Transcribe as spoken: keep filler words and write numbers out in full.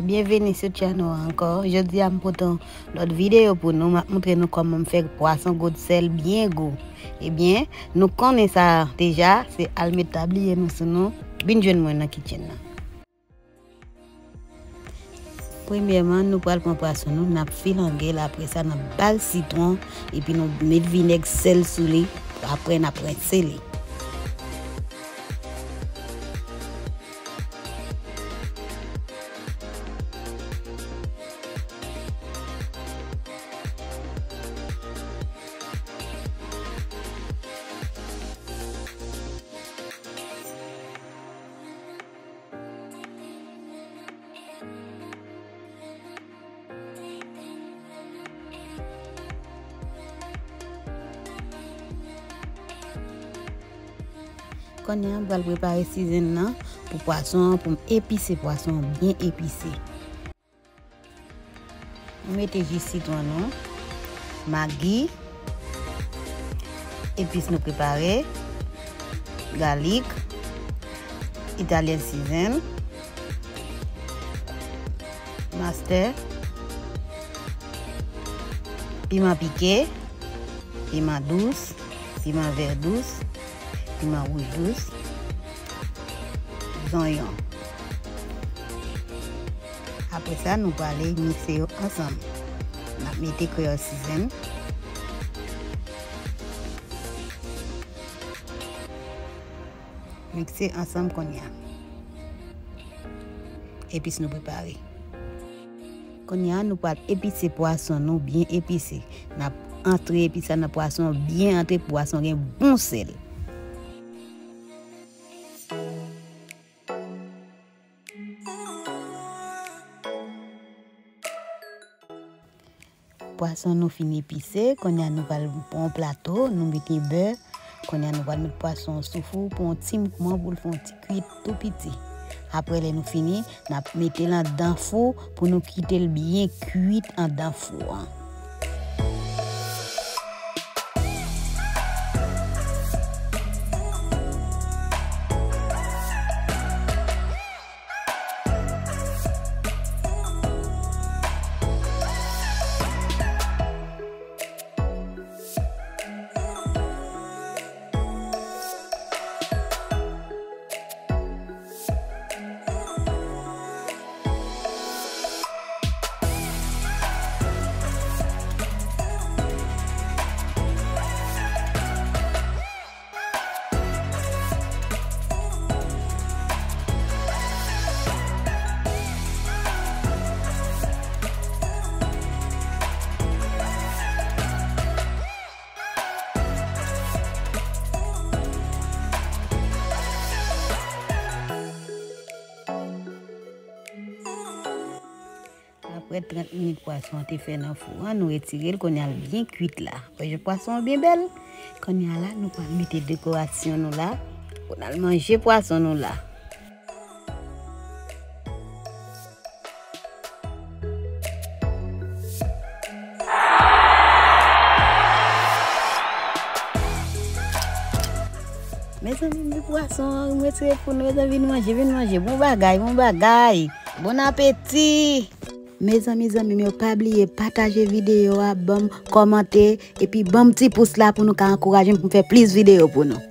Byenveni sou channel an ankò. Jodi a m pote yon lòt videyo pou nou. M ap montre nou kòman m fè pwason gwo sèl byen gou. Ebyen, nou konnen sa deja, se al met tabliye nou sou nou. Vin jwenn mwen nan kitchen nan. Premyèman, nou pral pran pwason nou, n ap filangel, apre sa n ap bal sitwon, epi nou met vinèg, sèl sou li, apre n ap rense li. Kounye a, m pral prepare sizen nan pou pwason an, pou m epise pwason an byen epise. Nou mete ji sitwon nou, magi, epis nou prepare, galik, Italian season, mastè, piman pike, piman dous, piman vè dous, piman wouj dous, zonyon. Apre sa, nou prale mikse yo ansanm. N ap mete kreyòl season. Mikse ansanm kounye a. Epis nou prepare. Kounye a, nou pral epise pwason nou byen epise. N ap antre epis la nan pwason an, byen antre pou pwason an gen bon sèl. Pwason nou fin epise, kounye a nou pral pran yon plato, nou mete bè. Kounye a nou pral met pwason an sou fou pou yon ti moman pou l fè yon ti kwit tou piti. Apre lè nou fini, n ap mete l anndan fou pou nou kite l byen kwit anndan fou an. Apre trant minit pwason an te fè nan fou an, nou retire l, kounye a l byen kwit la. Wè jan pwason an byen bèl. Kounye a la, nou pral mete dekorasyon nou la, pou n al manje pwason nou la. Mezanmi, men pwason an, m retire pou nou, mezanmi, vin manje, vin manje. Bon bagay, bon bagay. Bon apeti. Mezanmi, zanmi m yo, pa bliye pataje videyo a, ban m kòmante, epi ban m ti pous la pou nou ka ankouraje m pou m fè plis videyo pou nou.